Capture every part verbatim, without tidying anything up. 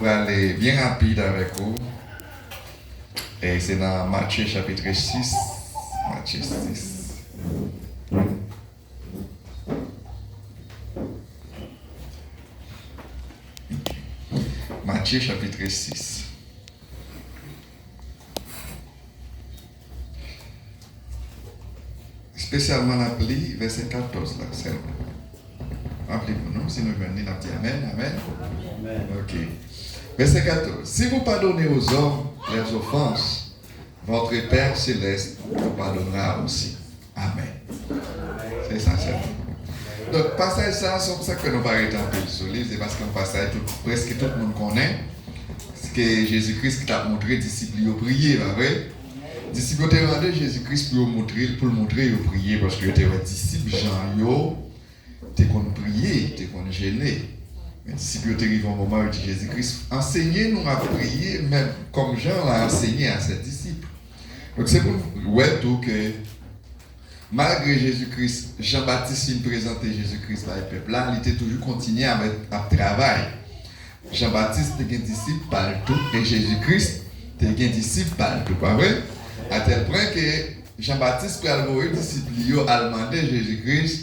prale byen rapid avèk ou. E se nan Matye chapit sis. Matye sis. Matye chapit sis. Espesyalman, n ap li vèsè katòz la sèlman. N ap li pou nou, si nou jwenn li, n ap di amèn, amèn. Amèn. Ok. Vèsè katòz. Si vous pardonnez aux hommes leurs offenses, votre Père céleste vous pardonnera aussi. Amèn. Se sa sèlman. Donk, pasaj sa, se sa k fè nou pa rete anpil sou li, se paske yon pasaj tout, prèske tout moun konnen, ke Jezi Kris ki t ap montre disip li yo priye, pa vre? Disip yo te mande Jezi Kris pou yo montre, pou l montre yo priye, paske yo te wè disip Jan yo te konn priye, te konn jene. Men disip yo te rive yon moman, yo di Jezi Kris, ansenye nou ap priye, menm kòm Jan la ansenye a sè disip. Donk, se pou n wè tou ke, malgre Jezi Kris, Jan Batis fin prezante Jezi Kris bay pèp la, li te toujou kontinye avèk, ap travay. Jan Batis te gen disip pa l tou, e Jezi Kris te gen disip pa l tou, pa vre? Atèl pwen ke Jan Batis pral voye disip li yo al mande Jezi Kris,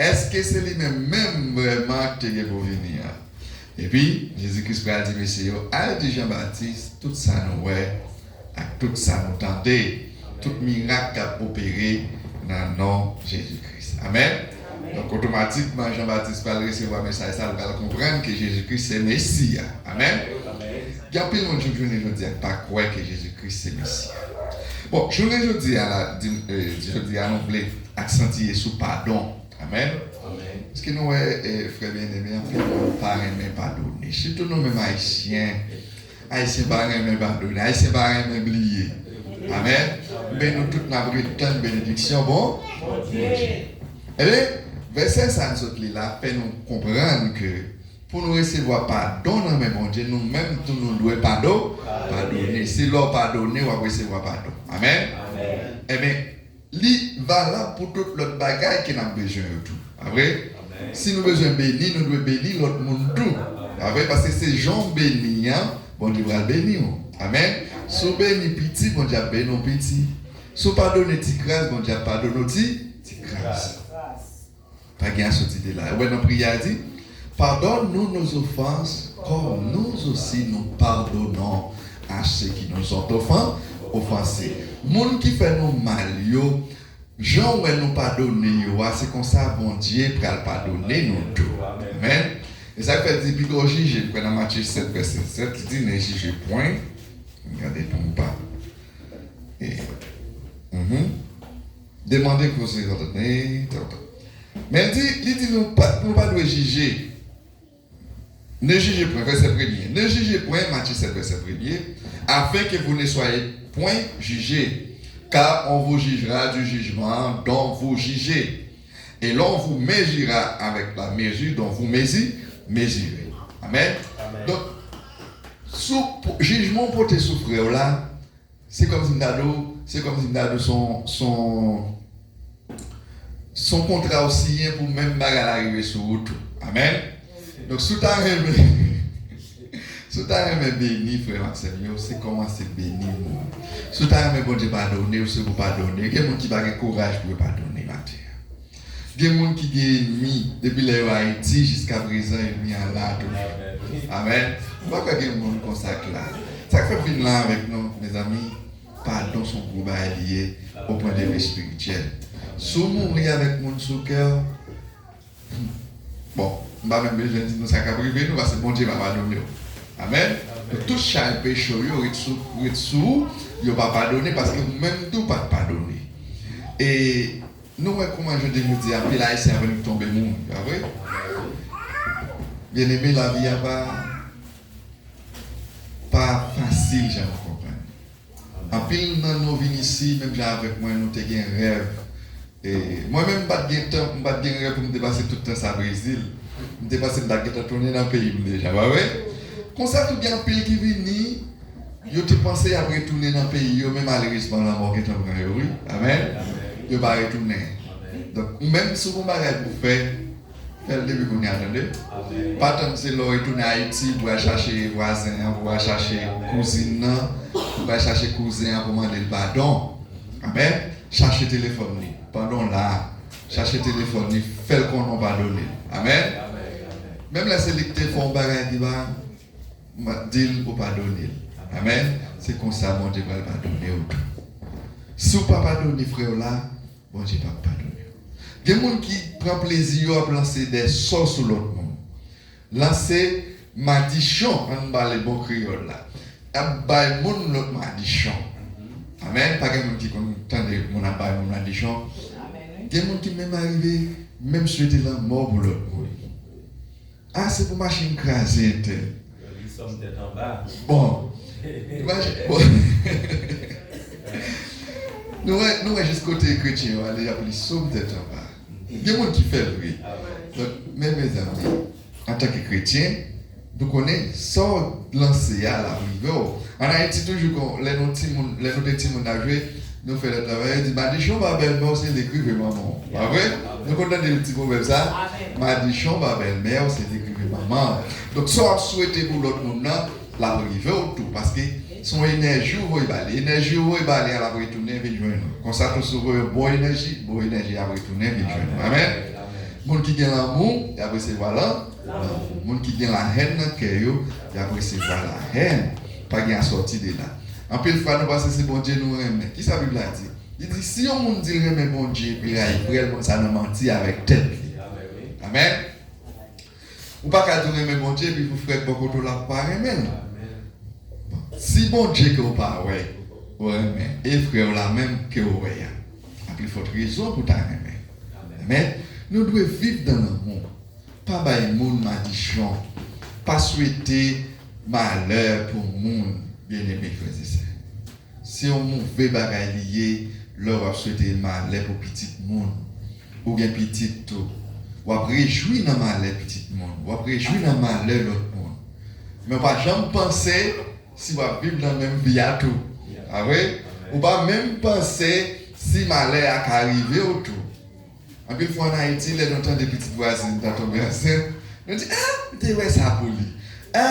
èske se li menm menm vrèman ki te gen pou vini an? Epi, Jezi Kris pral di mesye yo, al di Jan Batis tout sa nou wè ak tout sa nou tande, tout mirak k ap opere nan non Jezi Kris. Amèn. Donk, otomatikman, Jan Batis pral resevwa mesaj sa, l pral konprann ke Jezi Kris se Mesi a. Amèn. Gen anpil moun jouk jounen jodi a k pa kwè ke Jezi Kris se Mesi a. Bon, jounen jodi a la, di, eh, di jodi a, nou vle aksantiye sou padon. Amèn. Èske nou wè, eh, frè byeneme, anpil moun pa renmen padone. Sitou nou menm Ayisyen. Ayisyen pa renmen padone. Ayisyen pa renmen bliye. Amèn. Men nou tout n ap ret tann benediksyon bon Bondye. Ebyen, vèsè sa n sot li la fè nou konprann ke pou nou resevwa padon nan men Bondye, nou menm tou nou dwe pado-, padone. Se lè w padone, w ap resevwa padon. Amèn. Ebyen, li valab pou tout lòt bagay ke n ap bezwen yo tou. Pa vre? Si nou bezwen beni, nou dwe beni lòt moun tou. Pa vre? Paske se jan w beni an, Bondye pral beni w. Amèn. Si w beni piti, Bondye ap beni w piti. Si w padone ti kras, Bondye ap padone w ti, ti kras. Pa gen asoti de la. Ou wè nan priyè a di, pardonne-nous nos offenses, comme nous aussi nous pardonnons à ceux qui nous ont offen-, offensés. Moun ki fè nou mal yo, jan w wè nou padone yo a, se konsa Bondye pral padone nou tou. Amèn. E sa k fè l di, piga w jije, m kwè nan Matye sèt, vèsè sèt, li di, ne jugez point. Gade pou m pa. E, mhm. Demandez que vous serez ordonné. Men l di, li di nou pa, nou pa dwe jije. Ne jugez point, vèsè premye. Ne jugez point, Matye sèt, vèsè premye, afin que vous ne soyez point jugés. Car on vous jugera du jugement dont vous jugez. Et l'on vous mesurera avec la mesure dont vous mesi-, mesurez. Amèn. Amèn. Donk, sou, pou, jijman w pote sou frè w la, se kòmsi m ta di w, se kòmsi m ta di w se yon, se yon, se yon kontra w siyen pou menm bagay la rive sou ou tou. Amèn. Donk, si w ta renmen, si w ta renmen beni frè m ak sè m yo, se kòmanse beni moun. Si w ta renmen Bondye padone w, se pou w padone. Gen moun ki pa gen kouraj pou yo padone maten an. Gen moun ki gen enmi, depi lè yo Ayiti, jiska prezan, enmi an la toujou. Amèn. Amèn. M pa kwè gen moun konsa k la. Sa k fè m vin la avèk nou, mezanmi, padon se yon gwo bagay li ye, o pwen de vi espirityèl. Si w mouri avèk moun sou kè w, bon, m pa menm bezwen di nou sa k ap rive nou, paske Bondye pa padone w. Amèn. Amèn. Tout chay peche w yo ret sou, ret sou ou, yo pa padone, paske ou menm tou pa t padone. E Nou wè kouman jounen jodi a, anpil Ayisyen ap annik tonbe mouri, pa vre? Byeneme, lavi a pa, pa fasil, jan nou konprann. Anpil nan nou vin isi, menm jan avèk mwen, nou te gen rèv. E mwen menm, m pa t gen tan, m pa t gen rèv pou m te pase tout tan sa Brezil. M te panse m ta gentan tounen nan peyi m deja, pa vre? Konsa tou, gen anpil ki vini, yo te panse y ap retounen nan peyi yo, men malerezman, lanmò gentan pran yo, wi. Amèn. Yo pa retounen. Donk, ou menm, si w gen yon bagay pou w fè, Fè l depi kounye a, tande. Pa tann se lè w retounen Ayiti pou w al chache vwazen an, pou w al chache kouzin nan, pou w al chache kouzen an pou w mande l padon. Amèn. Chache telefòn li pandan w la a. Chache telefòn li, fè l konnen w padone l. Amèn. Menm lè se li ki te fè yon bagay ki pa, di l ou padone l. Amèn. Se konsa Bondye pral padone w tou. Si w pa padone frè w la, Bondye p ap padone w. Gen moun ki pran plezi yo ap lanse de sò sou lòt moun. Lanse madichon, ann pale bon kreyòl la. Ap bay moun lòt madichon. Amèn. Pa gen moun ki konn tande moun ap bay moun madichon. Gen moun ki menm arive, menm swete lanmò pou lòt moun. A, se pou machin kraze entèl. Li sòm tèt anba. Bon. Imaj-, bon. Nou wè, nou wè jis kote kretyen yo ale, y ap li sòm tèt anba. Gen moun ki fè l vre. Donk, men mezanmi, antanke kretyen, nou konnen sa w lanse a, l ap rive w. Ann Ayiti toujou, kon, lè nou timoun, lè nou te timoun n ap jwe, nou fè lòt travay, yo di, madichon ba bèlmè w, se li k rive manman w. Pa vre? Nou konn tande ti pwovèb sa? Madichon ba bèlmè w, se li k rive manman w. Donk, sa w ap swete pou lòt moun nan, l ap rive w tou, paske se yon enèji w voye ba li. Enèji w voye ba li a, l ap retounen vin jwenn ou. Konsa tou, si w voye yon bon enèji, bon enèji a ap retounen vin jwenn ou. Amèn. Moun ki gen lanmou, y ap resevwa lan-, lanmou. Moun ki gen lahèn nan kè yo, y ap resevwa lahèn. Pa gen asòti de la. Anpil fwa, nou panse se Bondye nou renmen. Kisa Bib la di? Li di, si yon moun di l renmen Bondye epi rayi frè l, moun sa nan manti avèk tèt li. Amèn. Ou pa ka di w renmen Bondye epi pou frè k bò kote w la ou pa renmen l. Bon, si Bondye ke w pa wè, ou renmen, e frè w la menm ke w wè a, a pli fòt rezon pou w ta renmen. Amèn. Nou dwe viv dan lanmou. Pa bay moun madichon. Pa swete malè pou moun, byeneme frè e sè. Se yon move bagay li ye lè w ap swete malè pou pitit moun. Ou gen pitit tou. W ap rejwi nan malè pitit moun. W ap rejwi nan malè lòt moun. Men w pa janm panse si w ap viv nan menm vi a tou. Pa vre? Ou pa menm panse si malè a ka rive w tou. Anpil fwa ann Ayiti, lè nou tande pitit vwazen ta tonbe ansent, nou di, a, m te wè sa pou li. A,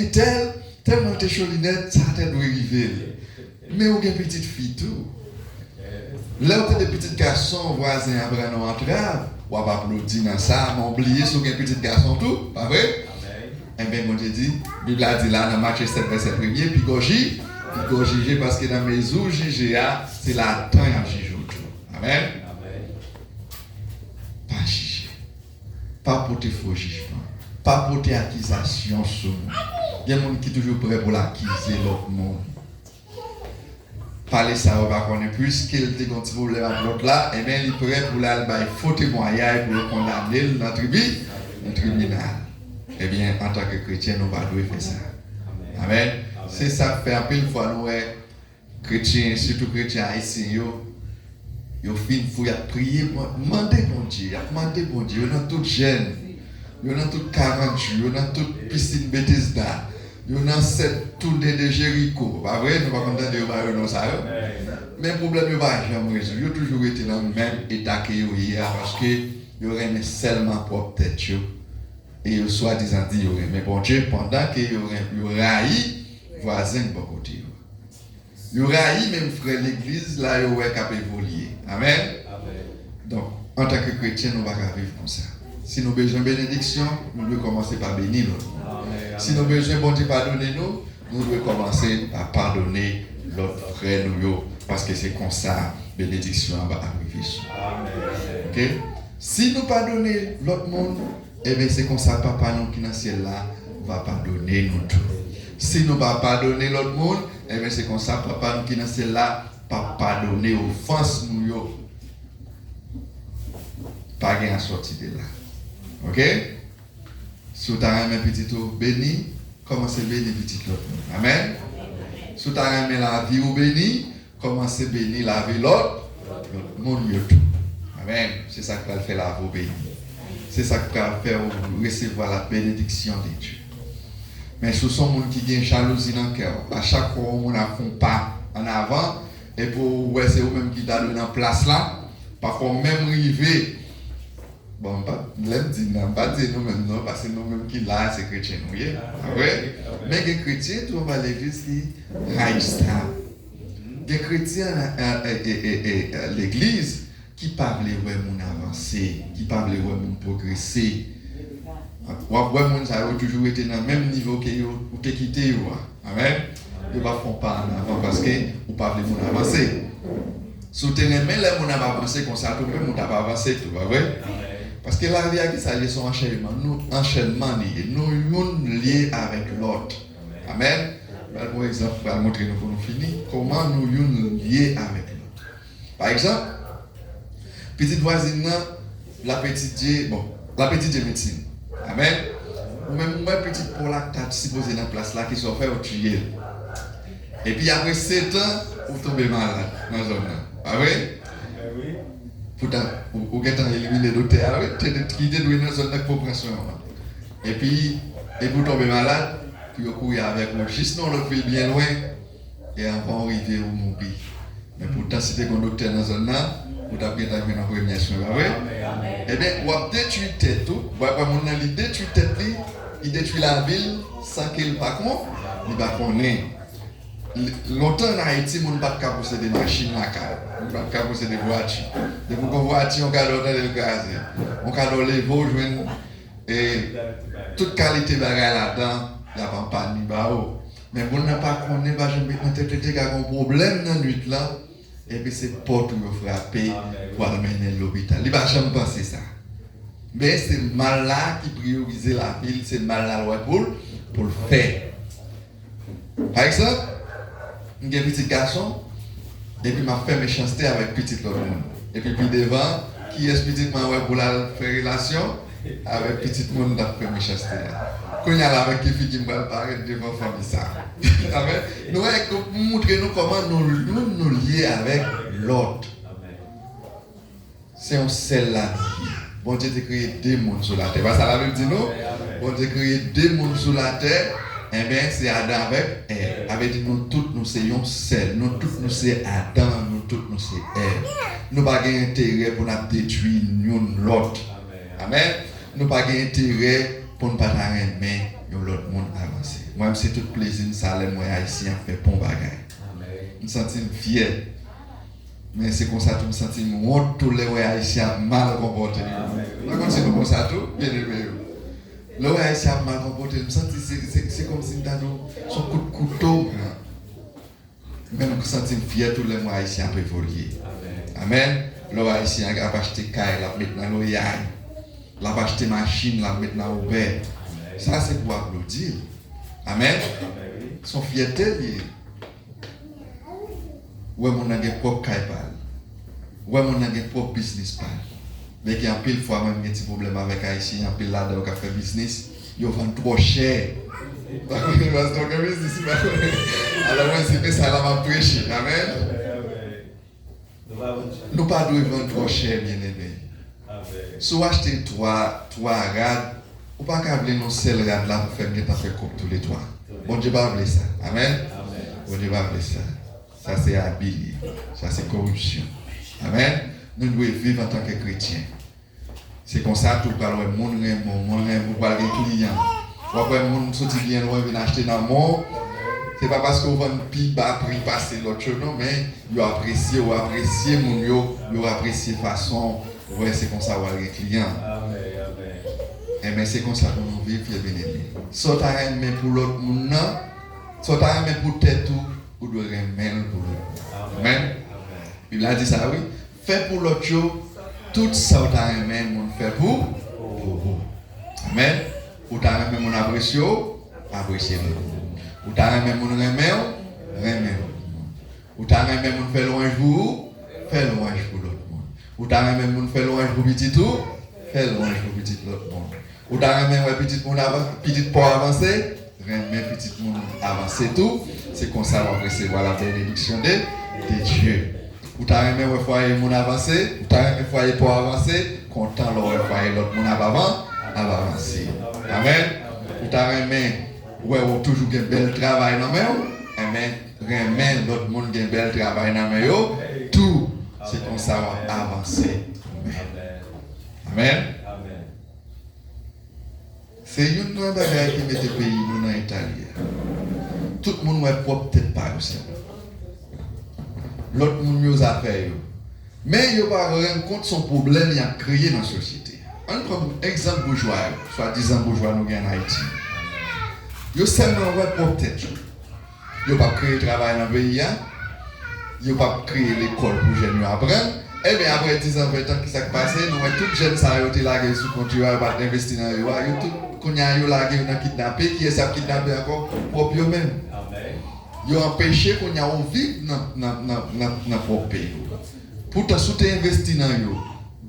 entèl, tèlman l te cholinèt, sa te dwe rive l. Men ou gen pitit fi tou. Lè w tande pitit gason vwazen an pran nan yon antrav, w ap aplodi nan sa, men w bliye si w gen pitit gason tou, pa vre? Enben, Bondye di, Bib la di la nan Matye sèt vèsè premye, pigòji, pigòjije, paske nan mezi w jije a, se la tan y ap jije w tou. Amèn. Pa jije. Pa pote fo jijman. Pa pote akizasyon sou moun. Gen moun ki toujou prè pou l akize lòt moun. Pale sa yo pa konnen, piske l te gen yon ti pwoblèm ak lòt la, enben, li prè pou l al bay fo temwayaj pou yo kondane l nan tribi-, nan tribinal. Ebyen, antanke kretyen, nou pa dwe fè sa. Amèn. Se sa k fè anpil fwa nou wè kretyen, sitou kretyen ayisyen yo, yo fin fou, y ap priye, mande Bondye, y ap mande Bondye. Yo nan tout jèn, yo nan tout karant jou, yo nan tout pisin Betesda, yo nan sèt toune de Jeriko. Pa vre? Nou pa konn tande yo ba yo non sa yo? Men pwoblèm yo pa janm rezoud. Yo toujou rete nan menm eta ke yo ye a, paske yo renmen sèlman pwòp tèt yo. E yo swadizan di yo renmen Bondye, pandan ke yo ren-, yo rayi vwazen k bò kote yo. Yo rayi menm frè legliz la yo wè k ap evolye. Amèn. Donk, antanke kretyen, nou pa ka viv konsa. Si nou bezwen benediksyon, nou dwe kòmanse pa beni lòt moun. Si nou bezwen Bondye padone nou, nou dwe kòmanse pa padone lòt frè nou yo, paske se konsa benediksyon an va ap rive sou nou. Oke? Si nou padone lòt moun, ebyen, se konsa Papa nou ki nan syèl la va padone nou tou. Si nou pa padone lòt moun, ebyen, se konsa Papa nou ki nan syèl la p ap padone ofans nou yo. Pa gen asòti de la. Oke? Si w ta renmen pitit ou beni, kòmanse beni pitit lòt moun. Amèn? Si w ta renmen lavi w beni, kòmanse beni lavi lòt, lòt moun yo tou. Amèn. Se sa k pral fè lavi w beni. Se sa k pral fè w resevwa la bénédiction de Dieu. Men si w se yon moun ki gen jalouzi nan kè w, a chak fwa yon moun ap fè yon pa ann avan, epi w wè se ou menm ki ta dwe nan plas la, pafwa w menm rive Bon, m pa, lè m di nan, m pa di nou menm non, paske nou menm ki la a, se kretyen nou ye. Pa vre? Men gen kretyen tou anba legliz ki rayi sa. Gen kretyen an, an, e, e, e, e, legliz ki pa vle wè moun avanse, ki pa vle wè moun pwogrese. W ap wè moun sa yo toujou rete nan menm nivo ke yo, ou te kite yo a. Amèn. Yo pa fè yon pa an avan paske ou pa vle moun avanse. Si w te renmen lè moun ap avanse konsa tou, menm ou t ap avanse tou, pa vre? Paske lavi a ki sa l ye? Se yon anchènman. Nou, anchènman li ye. Nou youn lye avèk lòt. Amèn. Pral pran egzanp, pral montre nou pou nou fini. Kòman nou youn lye avèk lòt? Pa egzanp, pitit vwazin nan, l ap etidye, bon, l ap etidye medsin. Amèn. Ou menm, ou wè pitit pa w la k ta sipoze nan plas la, kisa w fè, ou tiye l. Epi apre setan, ou tonbe malad nan zòn nan. Pa vre? Poutan, ou, ou gentan elimine doktè a, wi, te, te, ki te dwe nan zòn nan k pou pran swen w lan. Epi, epi ou tonbe malad, pou yo kouri avèk ou jis nan yon lòt vil byen lwen, e anvan w rive, ou mouri. Men poutan, si te gen yon doktè nan zòn nan, ou t ap gentan jwenn yon premye swen, pa vre? Ebyen, w ap detwi tèt ou, w ap wè moun nan, li detwi tèt li, li detwi lavi l, san ke l pa kon, li pa konnen. L-, lontan an Ayiti, moun pa t ka posede machin lakay, moun pa t ka posede vwati. Depi w gen vwati, yon gade w tande l kraze. Yon gade w leve w jwenn, e, tout kalite bagay ladan, y ap anpàn li ba ou. Men moun nan pa konnen, pa janm met nan tèt li te ka gen yon pwoblèm nan nwit lan, epi se pòt ou yo frape pou al mennen l lopital. Li pa janm panse sa. Men se mal la ki priyorize lavi l, se mal la l wè pou l, pou l fè. Pa egzanp, m gen pitit gason, epi m ap fè mechanste avèk pitit lòt moun. Epi pi devan, kiyès pitit mwen wè pou l al fè relasyon avèk pitit moun m t ap fè mechanste a? Kounye a la, avèk ki figi m pral parèt devan fanmi sa a? Amèn. Nou wè, m moutre nou kòman nou, nou, nou lye avèk lòt. Se yon sèl lavi. Bondye te kreye de moun sou latè. Pa sa Labib di nou? Bondye kreye de moun sou latè. Enben, se Adan avèk Èv. Sa vle di nou tout nou se yon sèl. Nou tout nou se Adan, nou tout nou se Èv. Nou pa gen enterè pou n ap detwi youn lòt. Amèn. Nou pa gen enterè pou n pa ta renmen yon lòt moun avanse. Mwen menm, se tout plezi m sa lè m wè Ayisyen ap fè bon bagay. M santi m fyè. Men se konsa tou m santi m wont tou lè w wè Ayisyen ap mal konpòte yo. M pa konn si nou konsa tou, byeneme yo. Lè w wè Ayisyen ap mal konpòte, m santi se, se, se kòmsi m ta di w se yon kout kouto m pran. Men m santi m fyè tou lè m wè Ayisyen ap evolye. Amèn. Lè w wè Ayisyen ap achte kay, l ap met nan lwayaj, l ap achte machin, l ap met nan Uber. Sa se pou aplodi l. Amèn. Se yon fyète l ye. Wè moun nan gen pwòp kay pa l. Wè moun nan gen pwòp biznis pa l. Men gen anpil fwa mwen m gen ti pwoblèm avèk Ayisyen, anpil ladan yo k ap fè biznis, yo vann twò chè. M pa konnen pastè w gen biznis, m pa konnen. Alò mwen se mesaj la m ap preche. Amèn. Nou pa dwe vann twò chè, byeneme. Si w achte twa, twa rad, ou pa ka vle nan sèl rad la pou fè m gentan fè kòb toulètwa. Bondye pa vle sa. Amèn. Bondye pa vle sa. Sa se abi l ye. Sa se koripsyon. Amèn. Nou dwe viv antanke kretyen. Se konsa tou w pral wè moun renmen w, moun renmen w, ou pral gen kliyan. W ap wè moun soti byen lwen vin achte nan men w. Se pa paske w vann pi ba pri pase lòt yo non, men yo apresye, w apresye moun yo, yo apresye fason w wè se konsa w al gen kliyan. Enben se konsa pou nou viv, frè byeneme. Sa w ta renmen pou lòt moun nan, sa w ta renmen pou tèt ou, ou dwe renmen l pou lòt moun. Amèn. Bib la di sa wi. Fè pou lòt yo tout sa w ta renmen moun fè pou, pou ou. Amèn. Ou ta renmen moun apresye w, apresye lòt moun. Ou ta renmen moun renmen w, renmen lòt moun. Ou ta renmen moun fè lwanj pou ou, fè lwanj pou lòt moun. Ou ta renmen moun fè lwanj pou pitit ou, fè lwanj pou pitit lòt moun. Ou ta renmen wè pitit moun avan, pitit pa w avanse, renmen pitit moun avanse tou. Se konsa w ap resevwa la benediksyon de, de Dye. Ou ta renmen wè fwaye moun avanse, ou ta renmen fwaye pa w avanse, kontan lè w wè fwaye lòt moun ap avan, ap avanse. Amèn. Ou ta renmen wè w toujou gen bèl travay nan men w, enben renmen lòt moun gen bèl travay nan men yo tou. Se konsa w ap avanse. Amèn. Amèn. Se youn nan bagay ki mete peyi nou nan eta l ye a. Tout moun wè pwòp tèt pa yo sèlman. Lòt moun yo zafè yo. Men yo pa rann kont se yon pwoblèm y ap kreye nan sosyete a. Ann pran egzanp boujwa yo, swadizan boujwa nou gen ann Ayiti. Yo sèlman wè pwòp tèt yo. Yo p ap kreye travay nan peyi a. Yo p ap kreye lekòl pou jèn yo aprann. Ebyen, apre dizan, ventan, kisa k pase? Nou wè tout jèn sa yo te lage sou kont yo a, yo pa t envesti nan yo a, yo tout, kounye a, yo lage yo nan kidnape. Kiyès y ap kidnape ankò? Pwòp yo menm. Yo anpeche kounye a ou viv nan, nan, nan, nan, nan pwòp peyi w. Poutan, si w te envesti nan yo,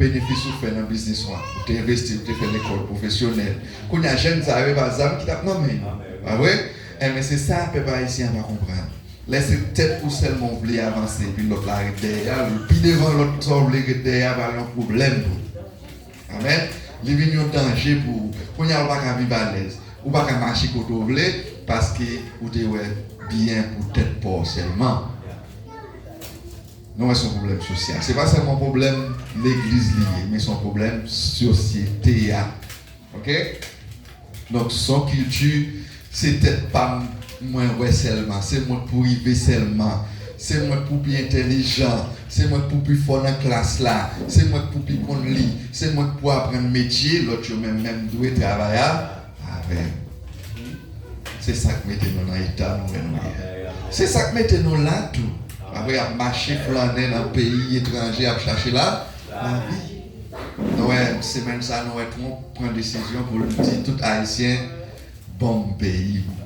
benefis ou fè nan biznis ou an, ou te envesti, ou te fè lekòl pwofesyonèl. Kounye a, jèn sa yo, e pa zam ki t ap nan men yo. Pa vre? Enben, se sa pèp ayisyen an pa konprann. Lè se tèt ou sèlman w vle avanse, epi lòt la ret dèyè a, pi devan lòt sa w vle ret dèyè a, va yon pwoblèm pou ou. Amèn. Li vin yon danje pou ou. Kounye a, ou pa ka viv alèz. Ou pa ka mache kote w vle, paske ou te wè byen pou tèt pa w sèlman. Nou wè se yon pwoblèm sosyal. Se pa sèlman pwoblèm legliz li ye, men se yon pwoblèm sosyete a. Oke? Donk, se yon kilti, se tèt pa m, mwen wè sèlman, se mwen k pou rive sèlman, se mwen k pou pi entèlijan, se mwen k pou pi fò nan klas la, se mwen k pou pi konn li, se mwen k pou aprann metye, lòt yo menm, menm dwe travay a, avè m. Se sa k mete nou nan eta nou wè nou ye. Se sa k mete nou la tou. Apre, y ap mache flannen nan peyi etranje, y ap chache la, lavi. Nou wè, semèn sa, nou wè Trump pran desizyon pou l di tout Ayisyen, ban m peyi m.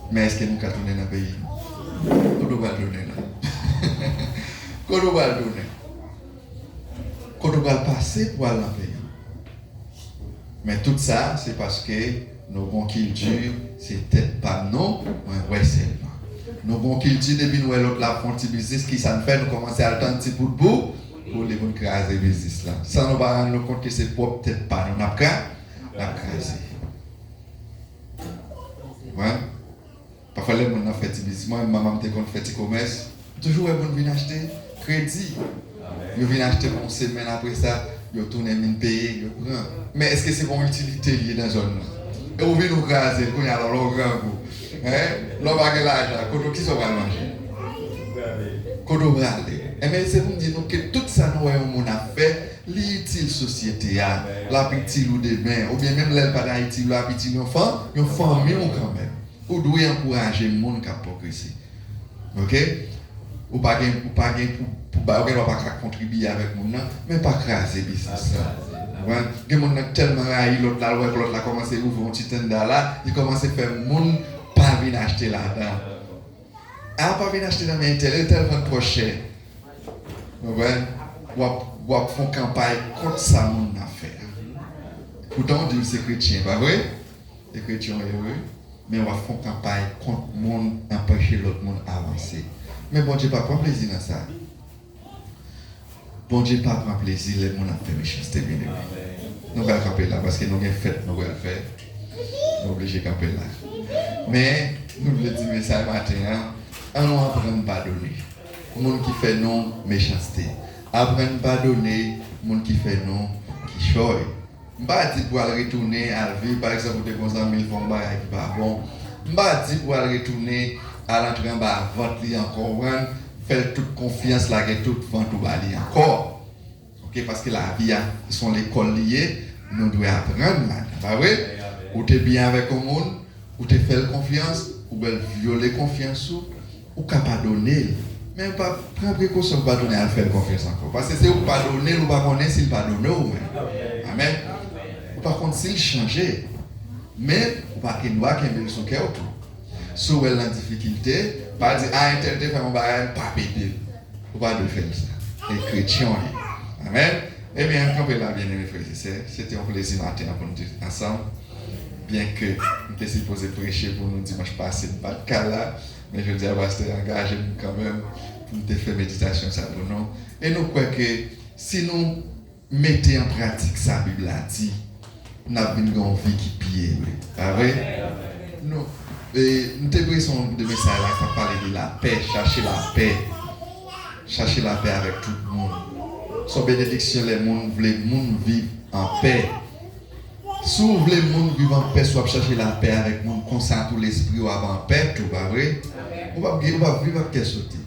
Men èske nou ka tounen nan peyi nou? Kote w pral tounen la? Kote w pral tounen? Kote w pral pase pou al nan peyi w? Men tout sa, se paske nou gon kilti, se tèt pa n nou, mwen wè sèlman. Nou gon kilti, depi n wè lòt la ap fè yon ti biznis, kisa n fè? Nou kòmanse al tann ti bout bout, olye pou n kraze biznis la. San nou pa rann nou kont ke se pwòp tèt pa nou n ap kra-, n ap kraze. Konprann? Pafwa, lè moun nan fè ti biznis, mwen menm, manman m te konn fè ti komès, m toujou wè moun vin achte kredi. Yo vin achte pou yon semèn, apre sa, yo tounen vin peye, yo pran. Men èske se pa yon itilite li ye nan zòn nan? E ou vin ou kraze l, kounye a la, lè w grangou. Hein? Lè w pa gen lajan, kote w, kisa w pral manje? Kote w prale? Enben, se pou m di nou ke tout sa nou wè yon moun ap fè, li itil sosyete a, l ap itil ou demen, oubyen menm lè l pa ta itil ou, l ap itil yon fan-, yon fanmi w kanmenm. Ou dwe ankouraje moun k ap pwogrese. Oke? Ou pa gen, ou pa gen pou, pou bay, ou gen dwa pa ka kontribye avèk moun nan, men pa kraze biznis lan. Ou konprann? Gen moun nan k tèlman rayi lòt la, l wè lòt la kòmanse ouvri yon ti tenda la, li kòmanse fè moun pa vin achte ladan. A, pa vin achte nan men entèl, entèl vann twò chè. Ou konprann? W ap, w ap fè yon kanpay kont sa moun nan fè a. Poutan w di w se kretyen, pa vre? E kretyen w ye, wi. Men w ap fè yon kanpay kont moun anpeche lòt moun avanse. Men Bondye pa pran plezi nan sa. Bondye pa pran plezi lè moun ap fè mechanste, byeneme. Nou pral kanpe la, paske nou gen fèt nou pral fè. Nou oblije kanpe la. Men, nou vle di mesaj maten an, ann nou aprann padone moun ki fè nou mechanste. Aprann padone moun ki fè nou kichòy. M pa di pou al retounen, al viv, pa egzanp, ou te gon zanmi, l fè yon bagay ki pa bon. M pa di pou al retounen, al antre anba vant li ankò, ou konprann? Fè l tout konfyans, lage tout vant ou ba li ankò. Oke, paske lavi a, se yon lekòl li ye, nou dwe aprann ladan, pa vre? Ou te byen avèk yon moun, ou te fè l konfyans, ou wè l vyole konfyans ou, ou ka padone l. Men pa, pran prekosyon pou pa tounen al fè l konfyans ankò. Paske se ou k padone l, ou pa konnen si l padone w menm. Amèn. Ou pa konn si l chanje. Men, ou pa gen dwa kenbe l sou kè w tou. Si w wè l nan difikilte, pa di, "A, entèl te fè m yon bagay, m p ap ede l." Ou pa dwe fè l sa. E kretyen w ye. Amèn. Ebyen, ann kanpe la, byeneme frè e sè. Se te yon plezi maten an pou n te ansanm. Byenke m te sipoze preche pou nou dimanch pase, m pa t ka la, men jodi a, pastè angaje m kanmenm pou m te fè meditasyon sa pou nou. E nou kwè ke si nou mete an pratik sa Bib la di, n ap vin gen yon vi ki pi ere. Pa vre? Nou, e, nou te preche yon de mesaj la k ap pale de lapè, chache lapè. Chache lapè avèk tout moun. Se yon benediksyon lè moun vle moun viv an pè. Si w vle moun viv anpè, si w ap chache lapè avèk moun, konsa tou lespri w ap anpè tou, pa vre? Ou p ap gen, ou p ap viv ak kè sote.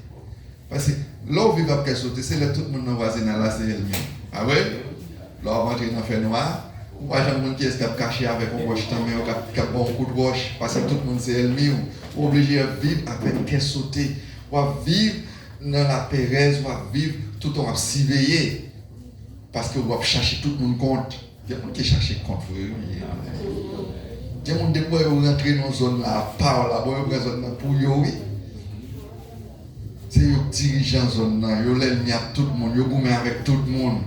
Paske lè w viv ak kè sote, se lè tout moun nan vwazinay la se ènmi w. Pa vre? Lè w ap antre nan fènwa, ou pa janm konn kiyès k ap kache avèk yon wòch nan men w, k ap, k ap ba w yon kout wòch, paske tout moun se ènmi w. Ou oblije viv avèk kè sote. W ap viv nan laperèz, w ap viv toutan w ap siveye. Paske w ap chache tout moun kont. Gen moun ki chache kont vre, wi. Gen moun depi yo rantre nan zòn la, apa w la, bon, yo pran zòn nan pou yo, wi. Se yo k dirijan zòn nan, yo lènmi ak tout moun, yo goumen avèk tout moun,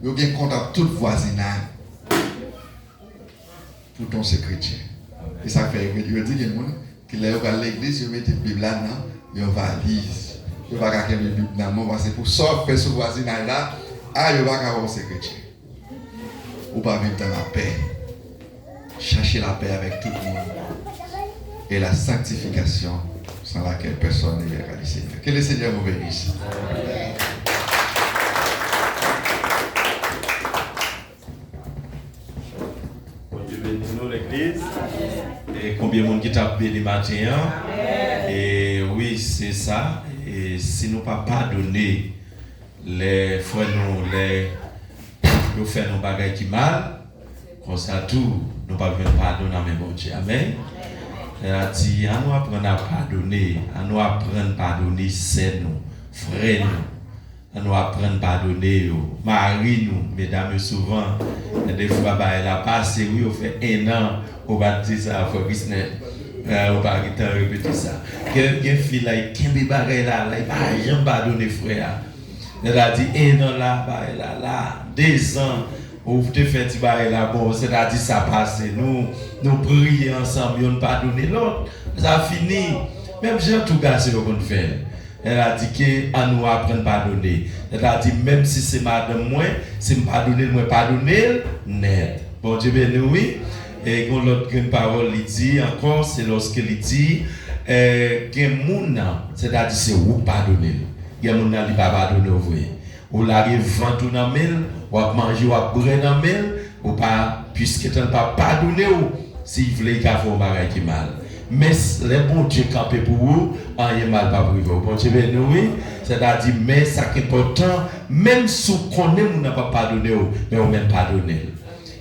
yo gen kont ak tout vwazinay. Poutan w se kretyen. E sa k fè yo, yo di gen moun ki lè yo pral legliz, yo mete Bib la nan yon valiz. Yo pa ka kenbe Bib nan men w, paske pou sa w ap fè sou vwazinay la, a, yo pa ka wè w se kretyen. Ou pa viv dan lapè. Chache lapè avèk tout moun. Et la sanctification sans laquelle personne ne verra le Seigneur. Que le Seigneur vous bénisse. Bondye beni nou, legliz. E konbyen moun ki t ap beni maten an? E wi, se sa. E si nou pa padone lè frè nou, lè yo fè nou bagay ki mal, konsa tou, nou p ap jwenn padon nan men Bondye. Amèn. Lè l a di, ann nou aprann a padone, ann nou aprann padone sè nou, frè nou. Ann nou aprann padone yo. Mari nou, medam yo souvan, gen de fwa bagay la pase, wi, yo fè ennan, ou pa t di sa, frè Krisnè. Eh, ou pa gentan repete sa. Gen, gen fi la, li kenbe bagay la, la, li pa janm padone frè a. Sètadi, ennan la, bagay la, la, dezan, ou te fè ti bagay la, bon, sètadi, sa pase, nou, nou priye ansanm, yonn padone lòt, sa fini. Menm jan tou gason yo konn fè. Sètadi ke ann nou aprann padone. Sètadi, menm si se madanm mwen, si m padone l, mwen padone l nèt. Bondye beni w, wi. E gen lòt grenn pawòl li di ankò, se lòske li di, eh, gen moun nan, sètadi se ou k padone l. Gen moun nan li pa padone w vre. Ou lage vant ou nan men l, w ap manje, w ap bwè nan men l, ou pa, piske tan l pa padone w, si l vle, li ka fè yon bagay ki mal. Men s-, lè Bondye kanpe pou ou, anyen mal p ap rive w. Bondye beni w, wi. Sètadi, men sa k enpòtan, menm si w konnen moun nan p ap padone w, men ou menm padone l.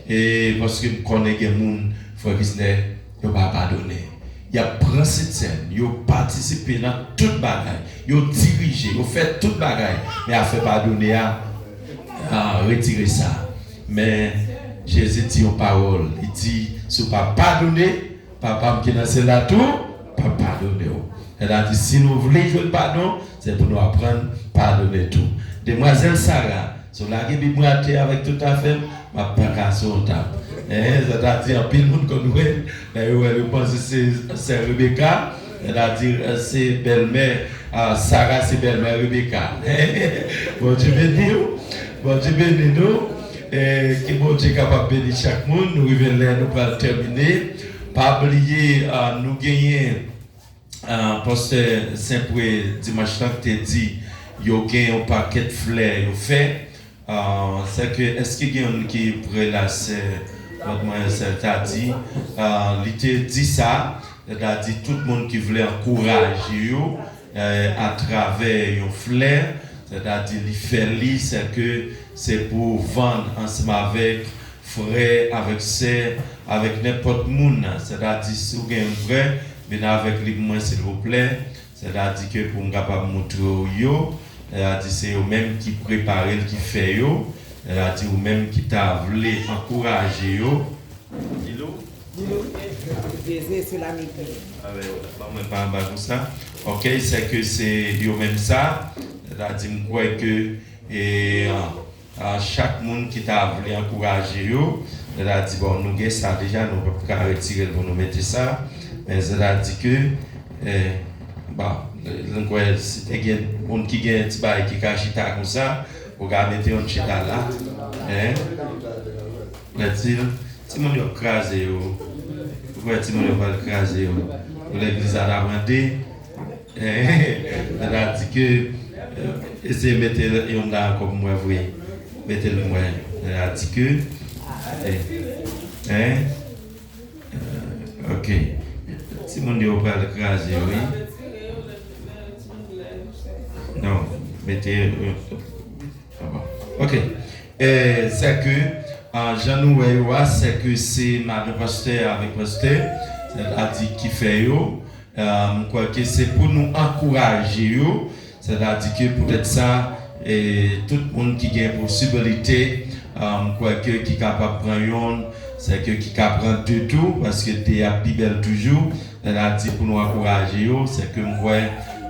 E paske m konnen gen moun, frè Wisner, yo pa padone. Y ap pran sitèn, yo patisipe nan tout bagay, yo dirije, yo fè tout bagay. Men afè padone a, a, retire sa. Men Jezi di yon pawòl, li di, si w pa padone, Papa m ki nan syèl la tou p ap padone w. Sètadi, si nou vle jwenn padon, se pou nou aprann padone tou. Demwazèl Sara, si w lage Bib mwen atè avèk tout afè m, m ap paka sou yon tab. Enhen, sètadi, anpil moun konn wè l, lè yo wè l, yo panse se sè Rebeka, sètadi, se bèlmè, a, Sara se bèlmè Rebeka. Bondye beni w, Bondye beni nou. E, ke Bondye kapab beni chak moun. Nou rive lè nou pral tèmine. Pa bliye, a, nou genyen, a, pastè Senpwe dimanch lan ki te di yo gen yon pakèt flè yo fè. A, sèke, èske gen youn ki prè la, sè, lòt mwen, sè ta di, a, li te di sa, sètadi tout moun ki vle ankouraje yo, eh, atravè yon flè, sètadi li fè li, sèke se pou vann ansanm avèk frè, avèk sè, avèk nenpòt moun. Sètadi si w gen yon frè, vin avèk li pou mwen, silvouplè. Sètadi ke pou m kapab montre w yo, sètadi se yo menm ki prepare l, ki fè yo, sètadi ou menm ki ta vle ankouraje yo. Dilo? Dilo. Zeze, se la mil. Amen. Ban mwen pa anba konsa. Ok, sèke se yo menm sa. Sètadi m kwè ke, e, a, chak moun ki ta vle ankouraje yo, sètadi, bon, nou gen sa deja, nou p ap ka retire l pou nou mete sa. Men sètadi ke, e, bon, m kwè si te gen moun ki gen ti bagay ki ka chita konsa, ou ka mete yon chita la. Hein? Mèsi. Timoun yo ap kraze yo. Ou kwè timoun yo pral kraze yo? Pou legliz la ta pran de. Sètadi ke, eh, eseye mete youn la ankò pou mwen vre. Mete l pou mwen. Sètadi ke, eh, Hein? Euh, ok. Timoun yo pral kraze, wi. Non, mete yo. Ah bon. Ok. Eh, sè ke, ah, jan nou wè yo a, sè ke se madan pastè avèk pastè, sètadi ki fè yo. Ah, m kwè ke se pou nou ankouraje yo, sètadi ke poutèt sa, eh, tout moun ki gen posibilite, ah, m kwè ke ki kapab pran yonn, sè ke ki ka pran de tou, paske de a pi bèl toujou. Sètadi pou nou ankouraje yo, sè ke m kwè,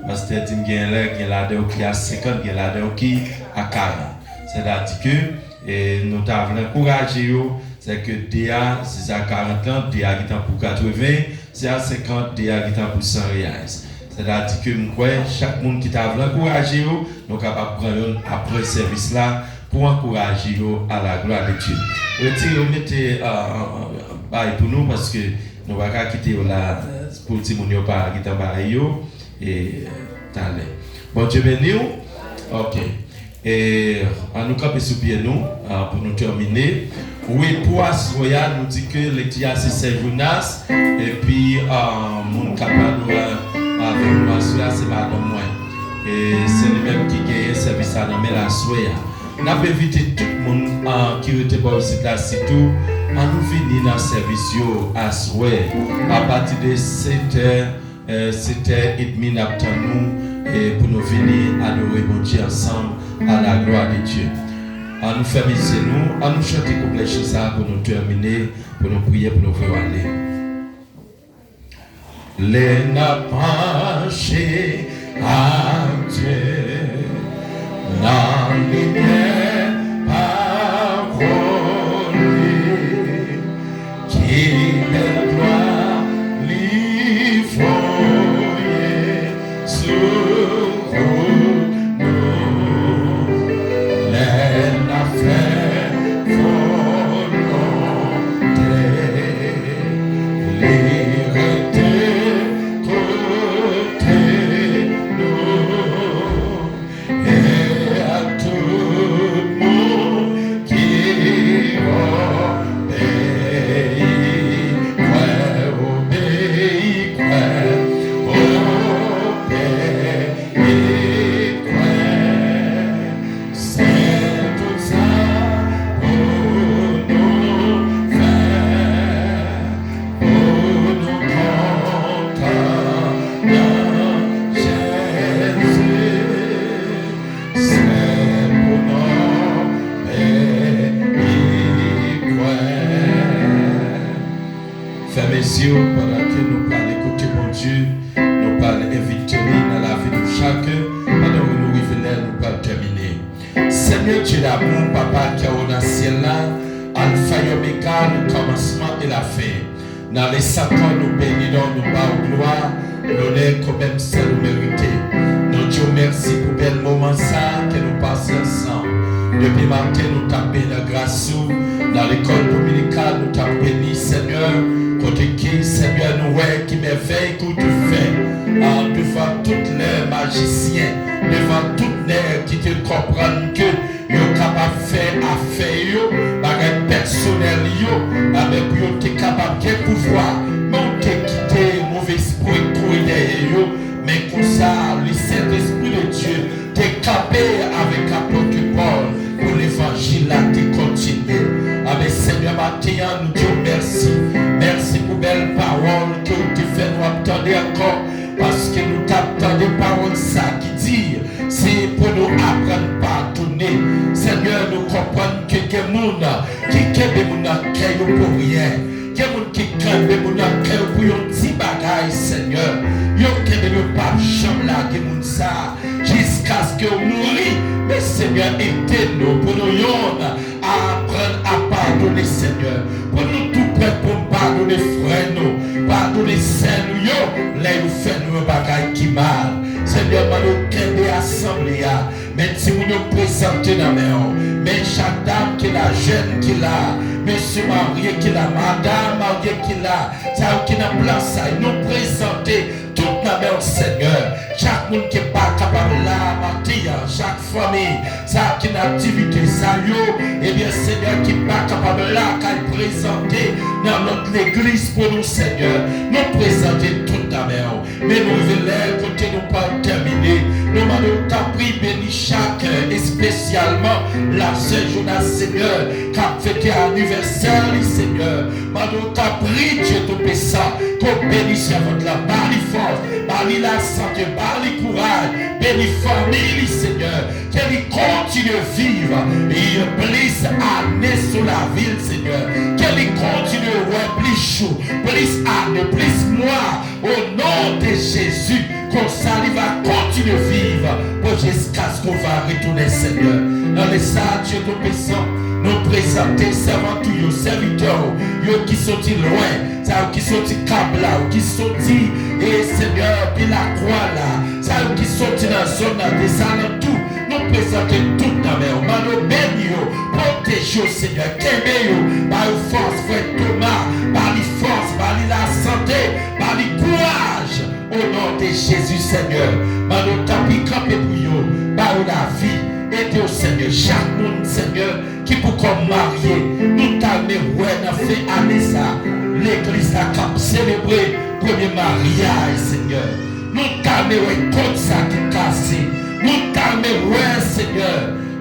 pastè di m gen lè, gen ladan yo ki a senkant, gen ladan yo ki a karant. Sètadi ke, eh, nou ta vle ankouraje yo, sè ke de a, si se a karant lan, de a gentan pou katreven, si a senkant, de a gentan pou san reyais. Sètadi ke m kwè, chak moun ki ta vle ankouraje yo, nou kapab pran yonn apre sèvis la pou ankouraje yo à la gloire de Dieu. Retire, mete, ah, ah, ah, bay pou nou, paske nou pa ka kite yo la, eh, pou timoun yo pa gentan bay yo, eh, talè. Bondye beni w. Ok. E, ann nou kanpe sou pye nou, ah, pou nou tèmine. Wi, pou aswè a, nou di ke lekti a se Sen Jonas, epi, ah, moun k ap adore avèk nou aswè a se madanm mwen. E se li menm ki genyen sèvis la nan men l aswè a. N ap envite tout moun, ah, ki rete bò isit la sitou, ann nou vini nan sèvis yo aswè, apati de sèt è, eh, sèt è edmi n ap tann nou, eh, pou nou vini adore Bondye ansanm à la gloire de Dieu. Ann nou fèmen zye nou, ann nou chante kouplè chan sa a pou nou tèmine, pou nou priye, pou nou voye w ale. Lè n ap mache ak Dye nan limyè pawòl li, ki bèl glwa li voye sou wout nou. Lè n ap fè volonte li, rete kote nou. E ak tout moun ki obeyi, kwè, obeyi, kwè, obeyi, kwè. Se tout sa pou nou fè, pou nou kontan nan Jezi. Se pou nou obeyi, kwè. Fèmen zye w pandan ke nou pral ekoute Bondye, nou pral envite li nan lavi nou chak, pandan ke nou rive lè nou pral tèmine. Senyè Dye damou, Papa ki anwo nan syèl la, Alfa e Omega, le kòmansman e la fen. Nan lesantan nou beni non, nou ba w glwa, lonè ke menm sèl ou merite. Nou di w mèsi pou bèl moman sa a ke nou pase ansanm. Depi maten nou t ap benyen nan gras ou, nan lekòl dominikal nou t ap beni, Senyè, kote ki, Senyè, nou wè ki mèvèy ke w te fè, ah, devan tout lè majisyen, devan tout nèg ki te konprann ke yo kapab fè afè yo, bagay pèsonèl yo, amè pou yo te kapab gen pouvwa, men w te kite move espri kouri dèyè yo, men konsa, le Sentespri de Dye te kanpe avèk apot Pòl pou levanjil la te kontinye. Amè Senyè, maten an, nou di w mèsi. Mèsi pou bèl pawòl ke w te fè nou ap tande ankò, paske nou t ap tande pawòl sa ki di, se pou nou aprann padone. Senyè, nou konprann ke gen moun ki kenbe moun nan kè yo pou ryen. Gen moun ki kenbe moun nan kè yo pou yon ti bagay, Senyè. Yo kenbe, yo p ap janm lage moun sa a jiskaske yo mouri. Men, Senyè, ede nou pou nou yonn aprann a padone, Senyè. Pou nou tou prèt pou n padone frè nou, padone sè nou yo, lè yo fè nou yon bagay ki mal. Senyè, mande w kenbe asanble a. Men timoun yo prezante nan men w. Men chak dam ki la, jèn ki la, mesye marye ki la, madanm marye ki la, sa yo ki nan plas sa yo, nou prezante tout nan men w, Senyè. Chak moun ki pa kapab la maten an, Chak fanmi sa ki nan aktivite sa yo, ebyen, Senyè, ki pa kapab la, kay prezante nan lòt legliz pou nou, Senyè. Nou prezante tout nan men w. Men nou rive lè kote nou pral tèmine. Nou mande w, tanpri, beni chak, espesyalman la sè Jonas, Senyè, k ap fete anivèsè li, Senyè. Mande w, tanpri, Dye Toupisan, ke w beni sèvant la, ba li fòs, ba li lasante, ba li kouraj, beni fanmi li, Senyè. Ke li kontinye viv, e, plis ane sou lavi l, Senyè. Ke li kontinye wè plis jou, plis ane, plis mwa, o non de Jezi. Konsa li va kontinye viv pou jiskaske w va retounen, Senyè. Nan lè sa, Dye Toupisan, nou prezante sèvant ou yo, sèvitè w yo ki soti lwen, sa yo ki soti Kablaw, ki soti, e, Senyè, Pilakwa la, sa yo ki soti nan zòn nan, dezalantou, nou prezante tout nan men w. Mande w beni yo, pwoteje yo, Senyè, kenbe yo, ba yo fòs, frè Toma, ba li fòs, ba li lasante, ba li kouraj, o non de Jezi, Senyè. Mande w, tanpri, kanpe pou yo, ba yo lavi, ede yo, Senyè. Chak moun, Senyè, ki poko marye, nou ta renmen wè nan fen ane sa, legliz la k ap selebre premye maryaj, Senyè. Nou ta renmen wè kòd sa ki kase. Nou ta renmen wè, Senyè,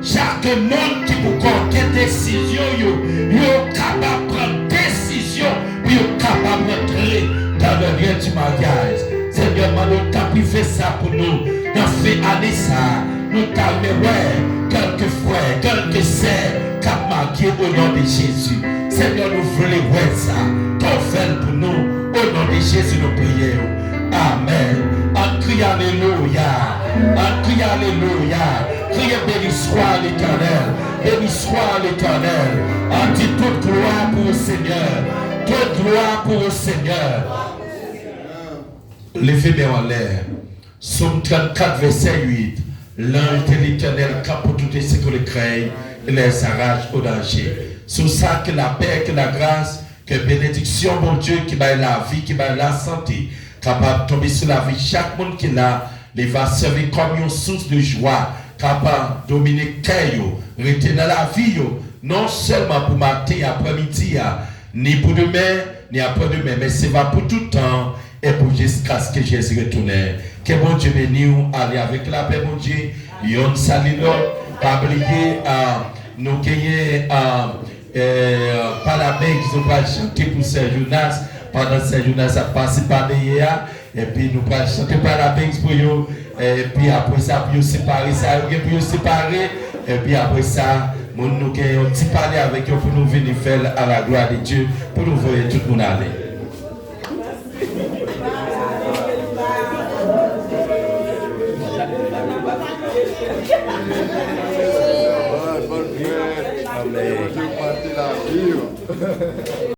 chak moun ki poko gen desizyon yo, yo kapab pran desizyon pou yo kapab rantre dans le lieu du mariage. Senyè, mande w tanpri fè sa pou nou nan fen ane sa a. Nou ta renmen wè kèlke frè, kèlke sè k ap marye o non de Jezi. Senyè, nou vle wè sa. Ke w fè l pou nou. O non de Jezi, nou priye w. Amèn. Ann kriye alelouya. Ann kriye alelouya. Kriye, béni soit l'Éternel. Béni soit l'Éternel. Ann di tout glwa pou Senyè. Tout glwa pou Senyè. Leve men w anlè. Sòm trannkat, vèsè uit. L'ange de l'Éternel campe autour de ceux que le craignent et les arrache au danger. Sou sa, ke lapè, ke lagras, ke benediksyon Bondye ki bay lavi, ki bay lasante, kapab tonbe sou lavi chak moun ki la. Li va sèvi kòm yon sous de jwa, kapab domine kè yo, rete nan lavi yo, non sèlman pou maten, aprèmidi a, ni pou demen, ni aprèdemen, men se va pou tout tan, e pou jiskaske Jezi retounen. Ke Bondye beni w, ale avèk lapè Bondye, yonn sali lòt. Pa bliye, a, nou genyen, a, e, Parabéns, nou pral chante pou sè Jonas, pandan sè Jonas ap pase pa dèyè a, epi nou pral chante Parabéns pou yo, epi apre sa, pou yo separe sa yo gen pou yo separe, epi apre sa, moun nou gen yon ti pale avèk yo pou nou vini fè l à la gloire de Dieu, pou nou voye tout moun ale. Bòn, bòn fèt. Amèn. Bondye pase lavi w.